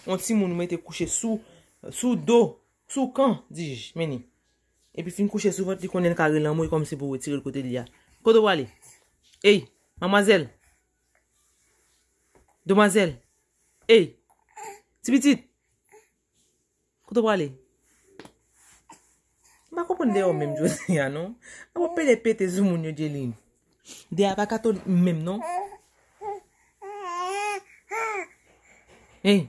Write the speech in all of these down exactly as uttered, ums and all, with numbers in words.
Yon timoun ou mete kouche sou, sou do, sou kan, di j, men li. Epi fin kouche sou vant li, konnen l ka rele anmwe kòmsi pou retire l kote li a. Kote w prale? Ey, manmwazèl! Demwazèl! Ey! Ti pitit! Kote w prale? M pa konprann deyò menm jodi a, non. M ap pede pete sou moun yo, Jelin. Deyò a pa katolik menm, non. Ey!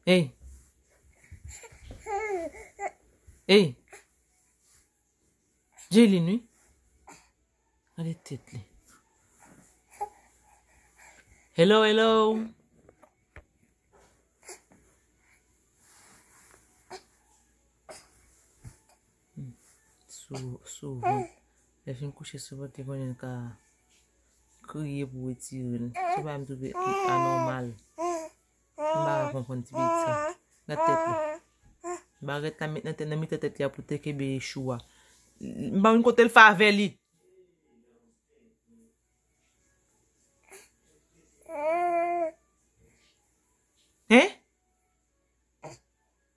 Ey! Ey! Jelin, wi. Gade tèt li. Hello, hello. Hmm. Sou, sou vant. Lè fin kouche sou vant, li konnen l ka kriye pou retire l. Se pa m twouve anòmal. M pa ka konprann ti pitit sa. Gad tèt li. Barèt la met nan tèt, nan mitan tèt li a pou te kenbe chou a. M pa konn kote l fè avè li. Hein?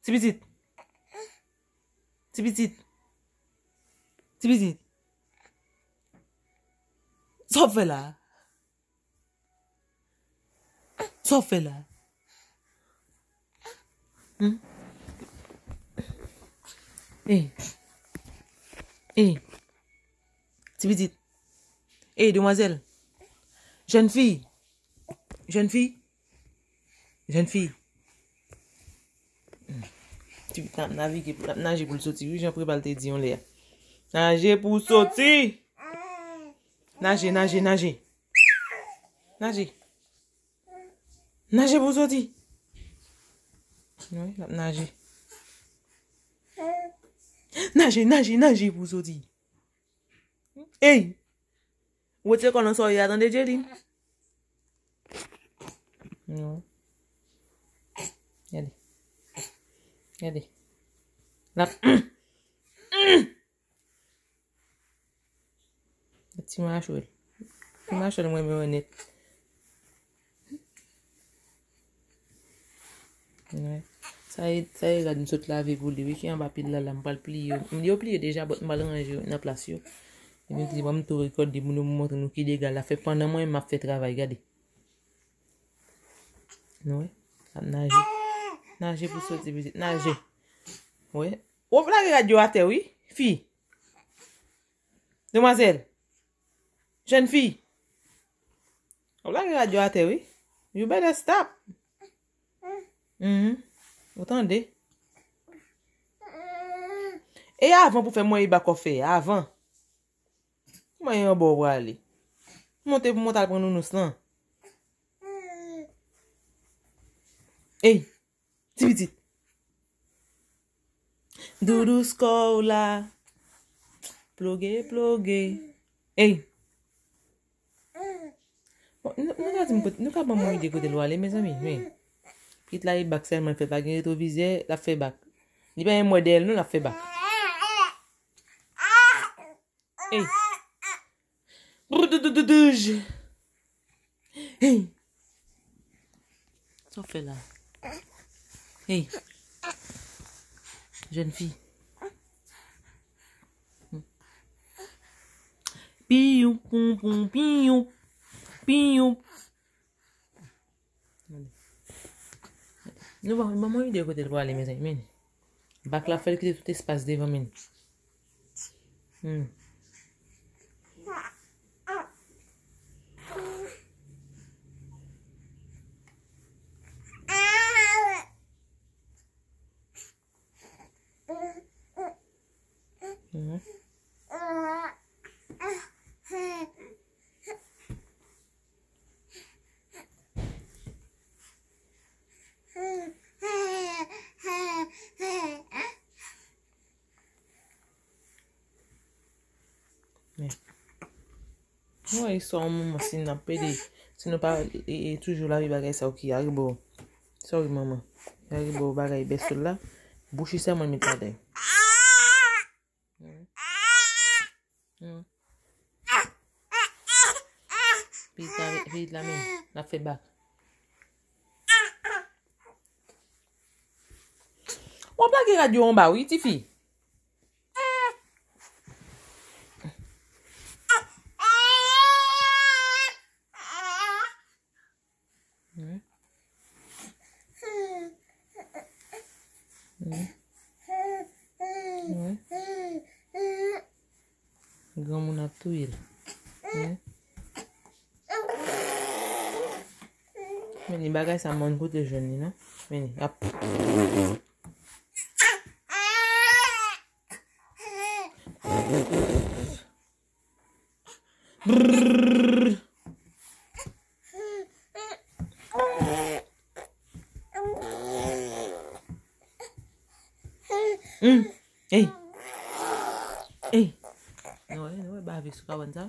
Ti pitit. Ti pitit. Ti pitit. Sa w fè la? Sa w fè la? Hmm? Ey. Ey. Ti pitit. Ey, demwazèl. Jèn fi. Jèn fi. Jèn fi. Hmm. Ti pitit ap navige, ap naje pou l soti. Wi, jan Preval te di yon lè a. Naje pou w soti. Naje, naje, naje. Naje. Naje pou w soti. Wi, l ap naje. Naje, naje, naje pou w soti. Ey! Retire kò nan sa w ye a, tande, Jelin. Non. Gade. Gade. L ap Ti machwèl. Ti machwèl mwen renmen wè nèt. Wi. Sa e, sa e rad m sot lave pou li, wi, ki anba pil la, la, m pral pliye yo. Yo pliye deja, but m pral ranje yo nan plas yo. Epi m di, bon, m tou rekòde pou nou, montre nou ki dega l ap fè pandan mwen, m ap fè travay, gade. Nou wè? L ap naje. Naje pou soti, pitit. Naje. Wi. W ap lage rad yo atè, wi, fi. Demwazèl. Jèn fi. W ap lage rad yo atè, wi. You better stop. Mhm. Ou tande? E avan pou fè mwen e bak w ap fè. Avan. Kòman e anba w prale? Monte pou monte al pran nounous lan. Ey, ti pitit. Doudous kò w la. Ploge, ploge. Ey. Bon, nou, nou ka di m kote, nou ka ban mwen ide kote l prale, mezanmi, men. Pitit la e bak sèlman l fè, pa gen retwovizè, l ap fè bak. Li pa menm wè dèyè l, non, l ap fè bak. Ey. Brududududouj. Ey. Sa w fè la? Ey. Jèn fi. Piyou, poum, poum, piyou, piyou. Nou ban, ban mwen ide kote l prale, mezanmi, men. Bak la fè l kite tout espas devan, men. Hmm. Mhm. Men. Mwen wè istwa yon moman si n ap pede, si nou pa e, e, toujou lave bagay sa yo ki aribo. Sorry manman. Aribo bagay bèsol la. Bouch li sèlman met ladan. Pitit la, pitit la menm, l ap fè bak. W ap lage rad yo anba, wi, tifi. Wi. Wi. Wi. Granmoun ap touye l. Wi. Men li bagay sa, mòn kote jwenn li, non? Men li ap. Brrr. Mm. Ey. Ey. Nou wè, nou wè bave sou kabann sa.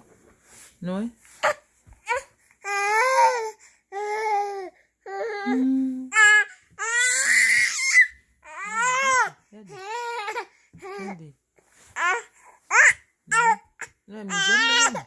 Nou wè. Mm. Gade. Gade. Nou wè mizè m nan.